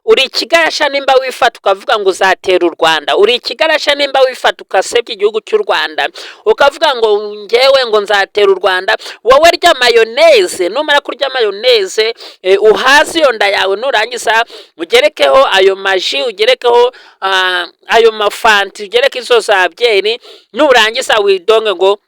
Uri ikigarasha nimba wifata ukavuga ngo uzatera u Rwanda. Uri ikigarasha nimba wifata ugasebya igihugu cy'u Rwanda, ukavuga ngo ngewe ngo nzatera u Rwanda. Wowe rya mayonnaise, numara kurya mayonnaise uhaze iyo nda yawe, nurangiza ugerekeho ayo maji, ugerekeho ayo mafanti, ugereke izo za byeri, nurangiza widonge ngo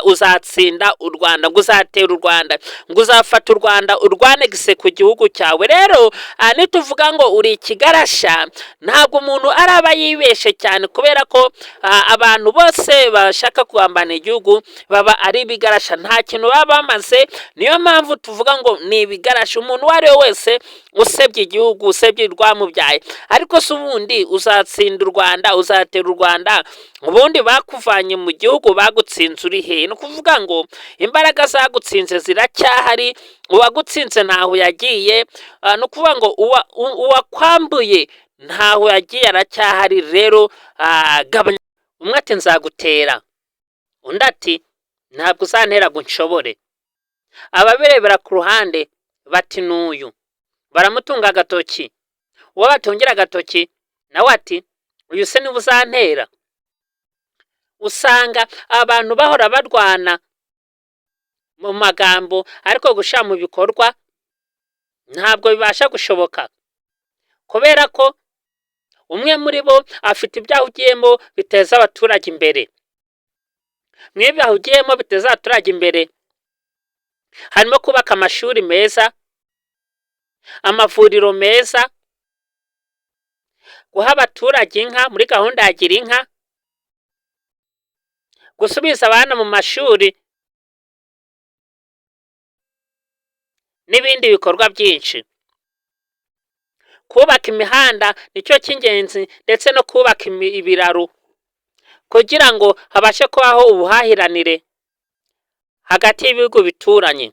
uzatsinda u Rwanda, ngo uzatera u Rwanda, ngo uzafata u Rwanda urwanegise ku gihugu cyawe. Rero nituvuga ngo uri ikigarasha, ntabwo umuntu araba yibeshe cyane, kubera ko abantu bose bashaka kugambana igihugu baba ari ibigarasha, nta kintu baba bamaze. Niyo mpamvu tuvuga ngo ni ibigarasha, umuntu uwo ari we wese usebye igihugu, usebye urwamubyaye. Ariko se ubundi uzatsinda u Rwanda, uzatera u Rwanda, ubundi bakuvanye mu gihugu bagutsinze uri he? Ni ukuvuga ngo imbaraga zagutsinze ziracyahari, uwagutsinze ntaho yagiye. Ni ukuvuga ngo uwakwambuye ntaho yagiye, aracyahari. Rero gabanya. Umwe ati: "Nzagutera", undi ati: "Ntabwo uzantera ngo nshobore". Ababirebera ku ruhande bati: "N'uyu", baramutunga agatoki. Uwo batungira agatoki nawe ati: "Uyu se niba uzantera?" Usanga abantu bahora barwana mu magambo, ariko gushyira mu bikorwa ntabwo bibasha gushoboka, kubera ko umwe muri bo afite ibyo ahugiyemo biteza abaturage imbere. Mu ibyo ahugiyemo biteza abaturage imbere harimo kubaka amashuri meza, amavuriro meza, guha abaturage inka muri gahunda ya gira inka, gusubiza abana mu mashuri n'ibindi bikorwa byinshi. Kubaka imihanda nicyo cy'ingenzi, ndetse no kubaka ibiraro kugira ngo habashe kubaho ubuhahiranire hagati y'ibihugu bituranye.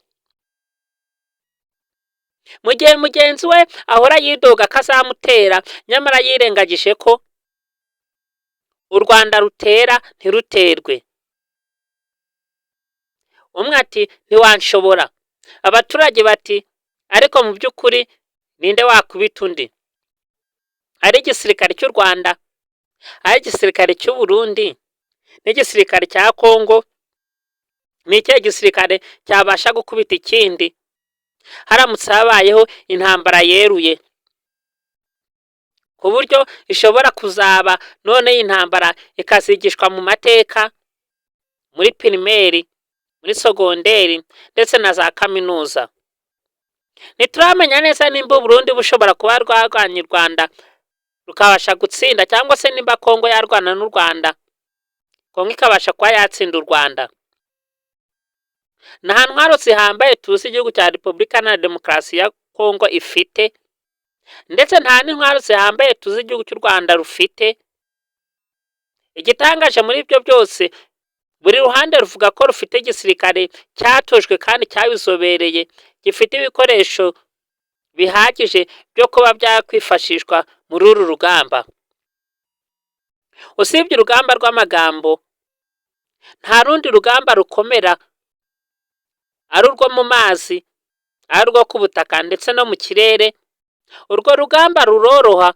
Mu gihe mugenzi we ahora yidoga ko azamutera, nyamara yirengagije ko u Rwanda rutera ntiruterwe. Umwe ati: "Ntiwanshobora", abaturage bati: "Ariko mu by'ukuri ninde wakubita undi?" Ari igisirikare cy'u Rwanda, ari igisirikare cy'u Burundi n'igisirikare cya Kongo, ni ikihe gisirikare cyabasha gukubita ikindi haramutse habayeho intambara yeruye, ku buryo ishobora kuzaba none iyi ntambara ikazigishwa mu mateka, muri primaire, muri secondaire ndetse na za kaminuza? Ntituramenya neza nimba Uburundi bushobora kuba rwarwanya u Rwanda rukabasha gutsinda, cyangwa se nimba Kongo yarwana n'u Rwanda, Kongo ikabasha kuba yatsinda u Rwanda. Nta ntwaro zihambaye tuzi igihugu cya Repubulika Iharanira Demokarasi ya Kongo ifite, ndetse nta n'intwaro zihambaye tuzi igihugu cy'u Rwanda rufite. Igitangaje muri ibyo byose, buri ruhande ruvuga ko rufite igisirikare cyatojwe kandi cyabizobereye, gifite ibikoresho bihagije byo kuba byakwifashishwa muri uru rugamba. Usibye urugamba rw'amagambo, nta rundi rugamba rukomera, ari urwo mu mazi, ari urwo ku butaka ndetse no mu kirere. Urwo rugamba ruroroha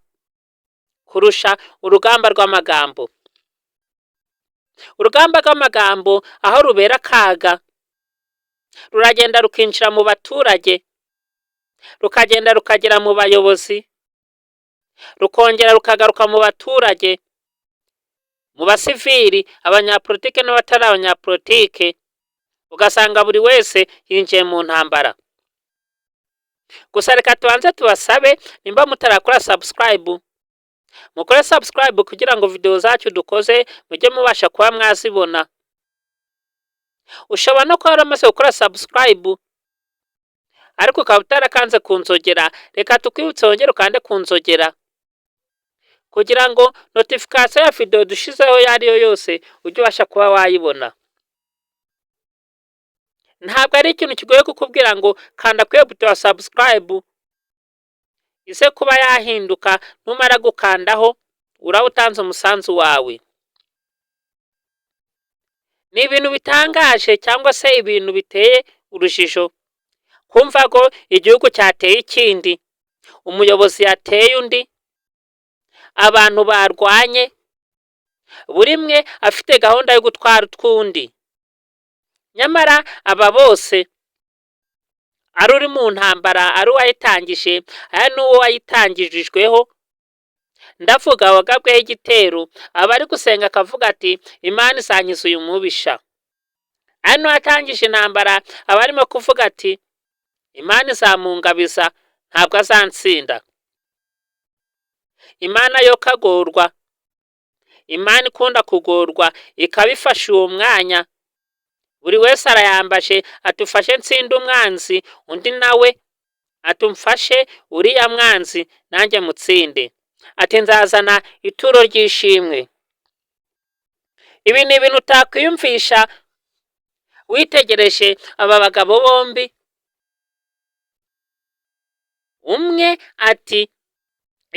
kurusha urugamba rw'amagambo. Urugamba rw'amagambo aho rubera akaga, ruragenda rukinjira mu baturage, rukagenda rukagera mu bayobozi, rukongera rukagaruka mu baturage, mu basivili, abanyapolitike n'abatari abanyapolitike, ugasanga buri wese yinjiye mu ntambara. Gusa reka tubanze tubasabe, nimba mutarakora subscribe, mukore subscribe kugira ngo video zacu dukoze mujye mubasha kuba mwazibona. Ushobora no kuba waramaze gukora subscribe ariko ukaba utarakanze ku nzogera. Reka tukwibutse wongere ukande ku nzogera kugira ngo notification ya video dushizeho iyo ariyo yose ujye ubasha kuba wayibona. Ntabwo ari ikintu kigoye kukubwira ngo kanda kuri iyo buto ya subscribe ize kuba yahinduka. Numara gukandaho uraba utanze umusanzu wawe. Ni ibintu bitangaje cyangwa se ibintu biteye urujijo kumva ko igihugu cyateye ikindi. Umuyobozi yateye undi, abantu barwanye, buri umwe afite gahunda yo gutwara utw'undi. Nyamara aba bose, ari uri mu ntambara, ari uwayitangije, ari n'uwo wayitangirijweho, ndavuga wagabweho igitero, aba ari gusenga akavuga ati: "Imana izankiza uyu mubisha." Ari n'uwatangije intambara, aba arimo kuvuga ati: "Imana izamungabiza, ntabwo azantsinda." Imana yo kagorwa, Imana ikunda kugorwa, ikaba ifashe uwo mwanya. Buri wese arayambaje ati: "Ufashe nsinde umwanzi." Undi nawe ati: "Umfashe uriya mwanzi nanjye mutsinde." Ati: "Nzazana ituro ry'ishimwe." Ibi ni ibintu utakwiyumvisha witegereje aba bagabo bombi. Umwe ati: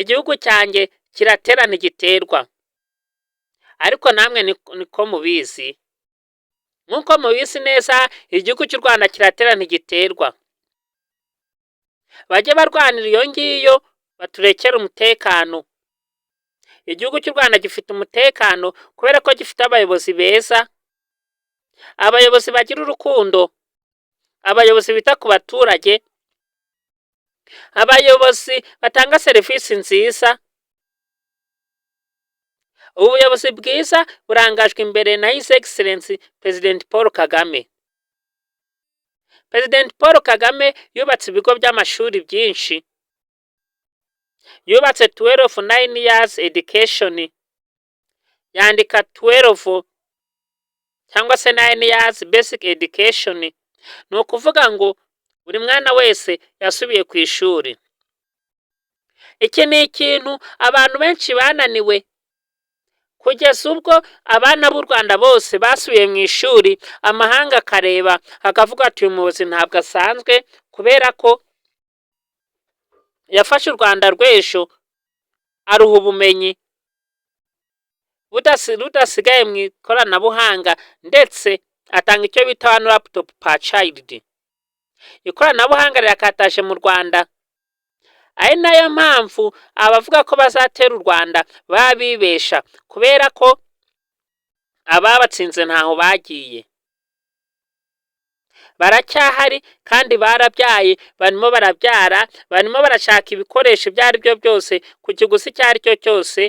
"Igihugu cyanjye kiratera ntigiterwa." Ariko namwe niko mubizi, nk'uko mubizi neza, igihugu cy'u Rwanda kiratera ntigiterwa. Bajye barwanira iyo ngiyo, baturekere umutekano. Igihugu cy'u Rwanda gifite umutekano kubera ko gifite abayobozi beza, abayobozi bagira urukundo, abayobozi bita ku baturage, abayobozi batanga serivisi nziza. Ubuyobozi bwiza burangajwe imbere na His Excellency President Paul Kagame. President Paul Kagame yubatse ibigo by'amashuri byinshi, yubatse 12 9 years education, yandika 12 cyangwa se 9 years basic education. Ni ukuvuga ngo buri mwana wese yasubiye ku ishuri. Iki ni ikintu abantu benshi bananiwe, kugeza ubwo abana b'u Rwanda bose basubiye mu ishuri, amahanga akareba akavuga ati: "Uyu muyobozi ntabwo asanzwe, kubera ko yafashe u Rwanda rw'ejo aruha ubumenyi rudasigaye mu ikoranabuhanga, ndetse atanga icyo bita one laptop per child." Ikoranabuhanga rirakataje mu Rwanda, ari nayo mpamvu abavuga ko bazatera u Rwanda baba bibesha, kubera ko ababatsinze ntaho bagiye, baracyahari kandi barabyaye, barimo barabyara, barimo barashaka ibikoresho ibyo ari byo byose ku kiguzi icyo ari cyo cyose,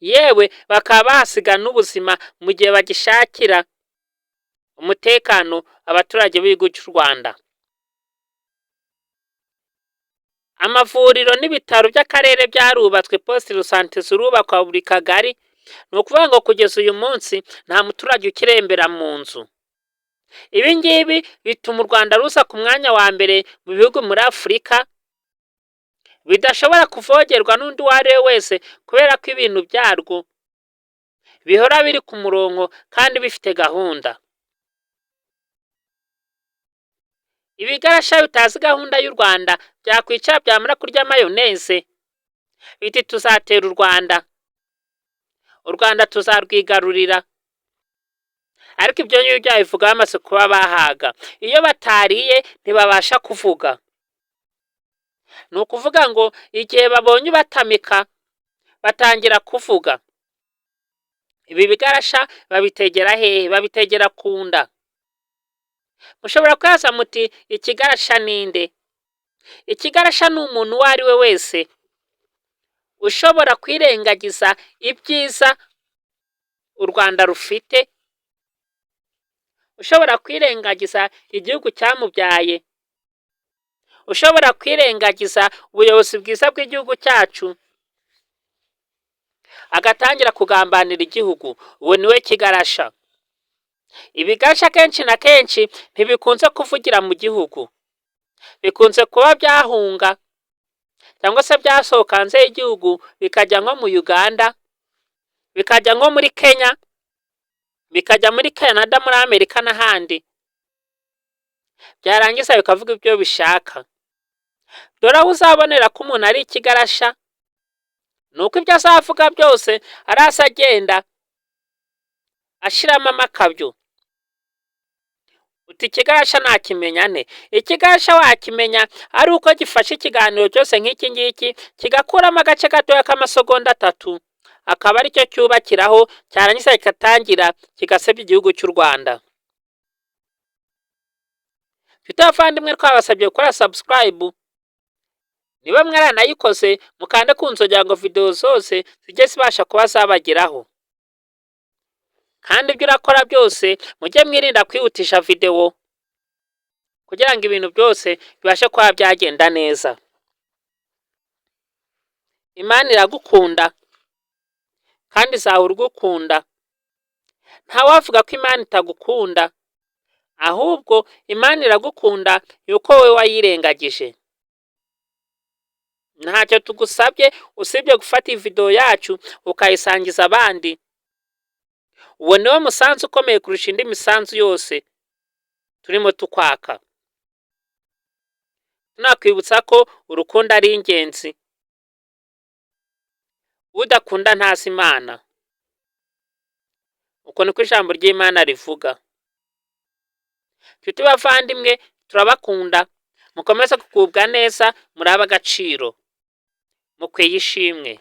yewe bakaba bahasiga n'ubuzima mu gihe bagishakira umutekano abaturage b'igihugu cy'u Rwanda. Amavuriro n'ibitaro by'akarere byarubatswe, poste de santé zirubakwa buri kagari. Ni ukuvuga ngo kugeza uyu munsi nta muturage ukirembera mu nzu. Ibi ngibi bituma u Rwanda ruza ku mwanya wa mbere mu bihugu muri Afurika bidashobora kuvogerwa n'undi uwo ari we wese, kubera ko ibintu byarwo bihora biri ku murongo kandi bifite gahunda. Ibigarasha bitazi gahunda y'u Rwanda byakwicara, byamara kurya mayoneze, biti: "Tuzatera u Rwanda, u Rwanda tuzarwigarurira." Ariko ibyo ngibyo babivuga bamaze kuba bahaga. Iyo batariye ntibabasha kuvuga. Ni ukuvuga ngo igihe babonye ubatamika batangira kuvuga. Ibi bigarasha babitegera hehe? Babitegera ku nda. Mushobora kwibaza muti: "Ikigarasha ninde?" Ikigarasha ni umuntu uwo ari we wese ushobora kwirengagiza ibyiza u Rwanda rufite, ushobora kwirengagiza igihugu cyamubyaye, ushobora kwirengagiza ubuyobozi bwiza bw'igihugu cyacu, agatangira kugambanira igihugu. Uwo niwe kigarasha. Ibigarasha kenshi na kenshi ntibikunze kuvugira mu gihugu, bikunze kuba byahunga cyangwa se byasohoka hanze y'igihugu, bikajya nko mu Uganda, bikajya nko muri Kenya, bikajya muri Canada, muri Amerika n'ahandi, byarangiza bikavuga ibyo bishaka. Dore aho uzabonera ko umuntu ari ikigarasha ni uko ibyo azavuga byose araza agenda ashiramo amakabyo. Uti ikigarasha nakimenya nte? Ikigarasha wakimenya ari uko gifashe ikiganiro cyose nk'iki ngiki, kigakuramo agace gatoya k'amasegonda 3, akaba aricyo cyubakiraho, cyarangiza kikatangira kigasebya igihugu cy'u Rwanda. Nshuti bavandimwe, twabasabye gukora subscribe. Niba mwaranayikoze, mukande ku nzogera ngo videwo zose zijye zibasha kuba zabageraho. Kandi ibyo urakora byose, mujye mwirinda kwihutisha videwo kugira ngo ibintu byose bibashe kuba byagenda neza. Imana iragukunda kandi izahora igukunda. Ntawavuga ko Imana itagukunda, ahubwo Imana iragukunda yuko wowe wayirengagije. Ntacyo tugusabye usibye gufata iyi videwo yacu ukayisangiza abandi. Uwo niwo musanzu ukomeye kurusha indi misanzu yose turimo tukwaka. Tunakwibutsa ko urukundo ari ingenzi. Udakunda ntazi Imana. Uko niko ijambo ry'Imana rivuga. Nshuti bavandimwe, turabakunda, mukomeze kugubwa neza, muri ab'agaciro, mukwiye ishimwe.